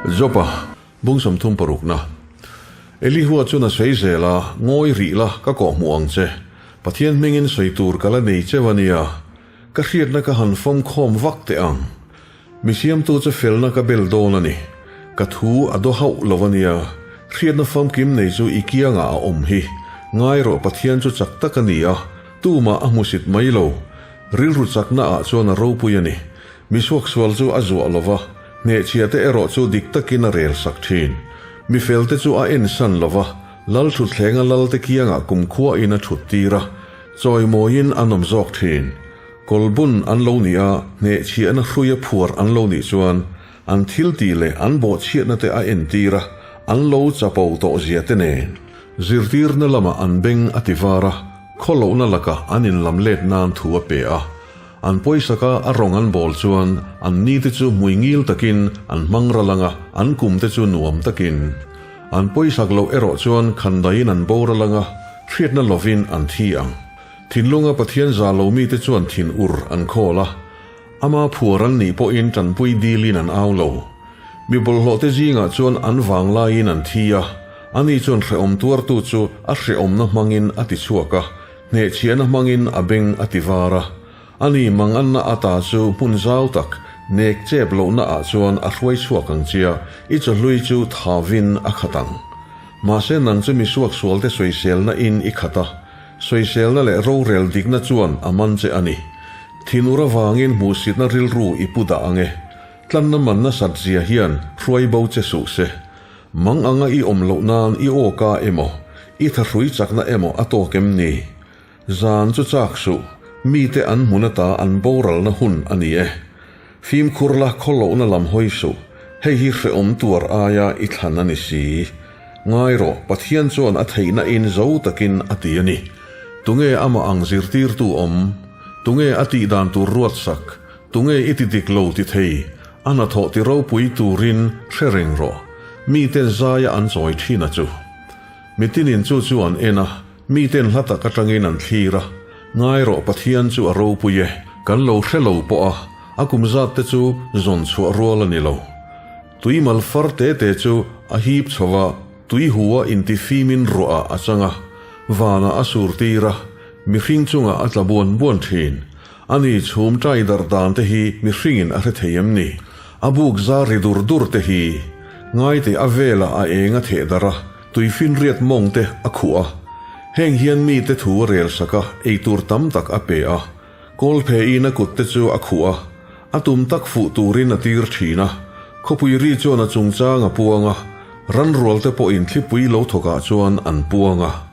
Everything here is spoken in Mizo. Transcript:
Jopa, bung 30 parukna. Elihua chuan a sawi zel a, Ngawi rih la, ka kawhhmuh ang che. Pathian hmingin sawi tur ka la nei cheu a nia. Ka hriatna ka han fawm khawm vak teh ang. Mi siamtu chu felna ka bel dawn a ni. Ka thu a daw hauh lo a nia. Hriatna famkim nei chu i kiangah a awm hi. Ngai rawh Pathian chu chak tak a ni a, tumah a hmusit mai lo. Rilru chakna ah chuan a ropui a ni. Mi suaksual chu a zuah lo va, hnehchhia te erawh chu dik takin a rel sak thin. Mi fel te chu a ensan lo va, lal thuthlenga lal te kiangah kumkhua in a thut tir a, chawimawiin an awm zawk thin. Kawlbun an lo nih a, hnehchhiahna hruia phuar an lo nih chuan an thil tih leh an bawhchhiatna te a entir a, an lo chapo tawh zia te nen. Zirtirna lamah an beng a ti var a, khawlohna lakah an inlam let nan thu a pe a. An pawisaka a rawng an bawl chuan an ni te chu hmui ngil takin an hmang ral ang a, an kum te chu nuam takin. An pawisak loh erawh chuan khandaiin an boral ang a, hriatna lovin an thi ang. Thinlunga Pathian za lo mite chuan thin ur an khawl a, ama phuar an nih pawhin tanpui dilin an au lo. Mi bawlhhlawhte zingah chuan an vang laiin an thi a, ani chuan hrehawm tuartu chu a hrehawmna hmangin a ti chhuak a, hnehchhiahna hmangin a beng a ti var a. Ani manganna ata chu hmun zau tak, nek chep lohna ah chuan a hruai chhuak ang chia, i chawhlui chu thavin a khat ang. Mahse nang chu mi suaksualte sawiselna in i khat a, Sawiselna leh rorel dikna chuan a man che a ni. Thinur avangin hmuhsitna rilru i pu dah ang e. Tlanna man nasat zia hian hruai bo che suh se. Mang anga i awm loh nan i aw ka emaw, i thahrui chakna emaw a tawk em ni? Zan chu chak suh, mite an hmun ata an boralna hun a ni e. Fimkhur la khawlohna lam hawi suh, hei hi hrehawm tuar aia i thlan a ni si. Ngai rawh, Pathian chuan a theihna in zo takin a ti a ni. Tunge amah ang zirtirtu awm? Tunge a tih dan tur ruatsak? Tunge i ti dik lo ti thei? A hnathawh ti ropui turin hre reng rawh. Miten zaia an chawi thin a chu. Mitinin chu chu an en a, miten hla tak atangin an thlir a. Ngai rawh Pathian chu a ropui e. Kan lo hre lo pawh a, a kum zat te chu zawn chhuah rual a ni lo. Tui mal far te te chu a hip chho a, tui hu a inti fimin ruah ah a chang a, vanah a sur tir a, mihring chungah a tla buan buan thin. Ani chhum tai darh dan te hi mihringin a hre thei em ni? A buk zar ri dur dur te hi ngaite a velah a eng a theh darh a, tuifinriat mawng te a khuh a. Heng hian mite thu a rel sak a, eitur tam tak a pe a. Kawlphe in a kut te chu a khuh a, a tum tak fuh turin a tir thin a. Khawpui ri chuan a chungchang a puang a, ranrual te pawhin thlipui lo thawkah chuan an puang a.